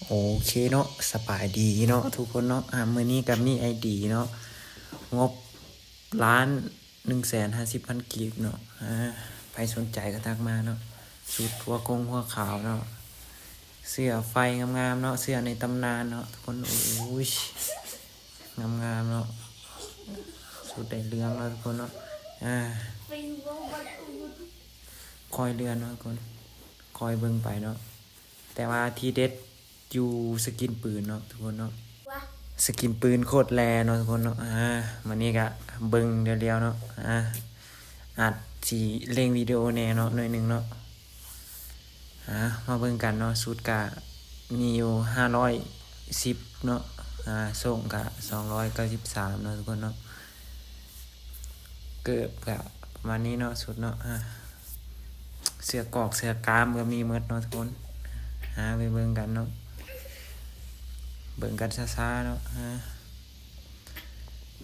ໂອເຄເນາະ ສະບາຍດີເນາະທຸກຄົນເນາະ. ອາ ມື້ນີ້ກໍມີໄອດີເນາະ ງົບລ້ານໜຶ່ງແສນຫ້າສິບພັນກີບເນາະ. ອາ ໃຜສົນໃຈກໍທັກມາເນາະ. ຊຸດຫົວກົງຫົວຂາວເນາະ ເສື້ອໄຟງາມໆເນາະ ເສື້ອໃນຕຳນານເນາະທຸກຄົນ. ໂອ້ຍ ງາມໆເນາະ ຊຸດໄດ້ເລື່ອງເນາະທຸກຄົນເນາະ. ອາ ຄອຍເລື່ອນເນາະທຸກຄົນ ຄອຍເບິ່ງໄປເນາະ. ແຕ່ວ່າທີ່ເດັດຢູ່ສະກິນປືນເນາະທຸກຄົນເນາະ. ສະກິນປືນໂຄດແລເນາະທຸກຄົນເນາະ. ອາ ມື້ນີ້ກະເບິ່ງດຽວໆເນາະ. ອາ ອາດຊິເລັ່ງວິດີໂອແດ່ເນາະ ໜ້ອຍໜຶ່ງເນາະ. ອາ ມາເບິ່ງກັນເນາະ. ຊຸດກະມີຢູ່ຫ້າຮ້ອຍສິບເນາະ. ອາ ສົ້ງກະສອງຮ້ອຍເກົ້າສິບສາມເນາະທຸກຄົນເນາະ. ເກີບກະປະມານນີ້ເນາະ ຊຸດເນາະ. ອາ ເສື້ອກອກເສື້ອກາມກໍມີໝົດເນາະທຸກຄົນ. ຫາໄປເບິ່ງກັນເນາະ ເບິ່ງກັນຊ້າໆເນາະ. ອາ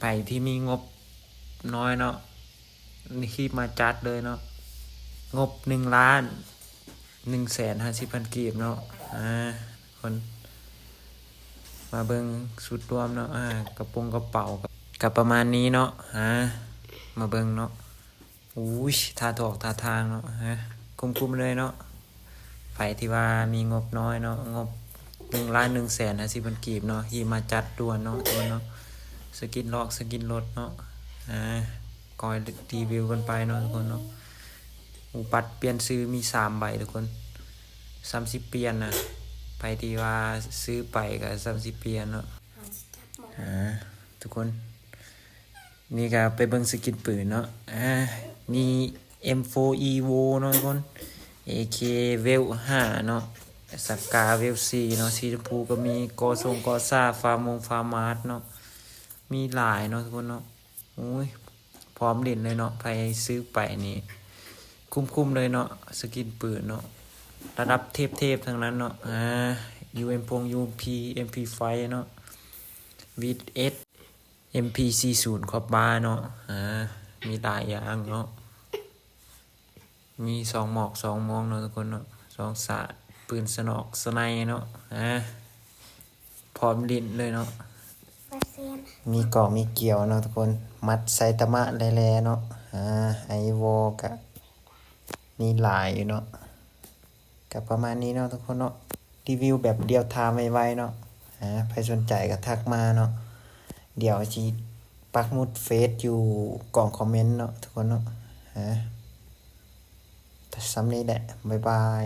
ໃຜທີ່ມີງົບນ້ອຍເນາະ ຮີບມາຈັດເລີຍເນາະ. ງົບໜຶ່ງລ້ານໜຶ່ງແສນຫ້າສິບພັນກີບເນາະ. ອາ ຄົນ ມາເບິ່ງຊຸດລວມເນາະ. ອາ ກະໂປງກະເປົາກະປະມານນີ້ເນາະ. ອາ ມາເບິ່ງເນາະ. ໂອ້ຍ ທ່າທອກທ່າທາງເນາະ ຮະ ຄຸ້ມໆເລີຍເນາະ. ໃຜທີ່ວ່າມີງົບນ້ອຍເນາະ ງົບໜຶ່ງລ້ານໜຶ່ງແສນຫ້າສິບພັນກີບເນາະ ຮີບມາຈັດດ່ວນເນາະທຸກຄົນເນາະ. ສະກິນລອກສະກິນລົດເນາະ. ອາ ຄອຍຣີວິວກັນໄປເນາະທຸກຄົນເນາະ. ໂອ້ ບັດປ່ຽນຊື່ມີສາມໃບທຸກຄົນ ສ່ຳຊິປ່ຽນນະ. ໃຜທີ່ວ່າຊື້ໄປກໍສ່ຳຊິປ່ຽນເນາະ. ອາ ທຸກຄົນ ນີ້ກໍໄປເບິ່ງສະກິນປືນເນາະ. ອາ ມີເອັມໂຟອີໂວເນາະທຸກຄົນ ເອເຄເວວຫ້າເນາະ ສະກາເວວສີ່ເນາະ. ສີຊົມພູກໍມີ ກໍຊົງກໍຊ້າ ຟາມົງຟາມາດເນາະ. ມີຫຼາຍເນາະທຸກຄົນເນາະ. ໂອ້ຍ ພ້ອມຫຼິ້ນເລີຍເນາະ. ໃຜຊື້ໄປນີ້ຄຸ້ມໆເລີຍເນາະ ສະກິນປືນເນາະ ລະດັບເທບໆທັງນັ້ນເນາະ. ອາ ຢູເອັມໂຟ ຢູເອັມພີ ເອັມພີໄຟເນາະ ວີເອັສ ເອັມພີສີ່ສິບ ຄອບບາເນາະ. ອາ ມີຫຼາຍຢ່າງເນາະ ມີຊອງໝອກຊອງມ່ວງເນາະທຸກຄົນເນາະ ຊອງສາດ ປືນສະໜອກສະໄນເນາະ. ອາ ພ້ອມຫຼິ້ນເລີຍເນາະ. ມີກອກມີກຽວເນາະທຸກຄົນ ມັດໄຊຕະມະແຫຼໆເນາະ. ອາ ໄອວໍກະມີຫຼາຍຢູ່ເນາະ. ກະປະມານນີ້ເນາະທຸກຄົນເນາະ ຣີວິວແບບລຽວທາມໄວໆເນາະ. ອາ ໃຜສົນໃຈກໍທັກມາເນາະ ດຽວຊິປັກໝຸດເຟສຢູ່ກ່ອງຄອມເມັນເນາະທຸກຄົນເນາະ. ອາ ສ່ຳນີ້ແຫຼະ ບາຍບາຍ.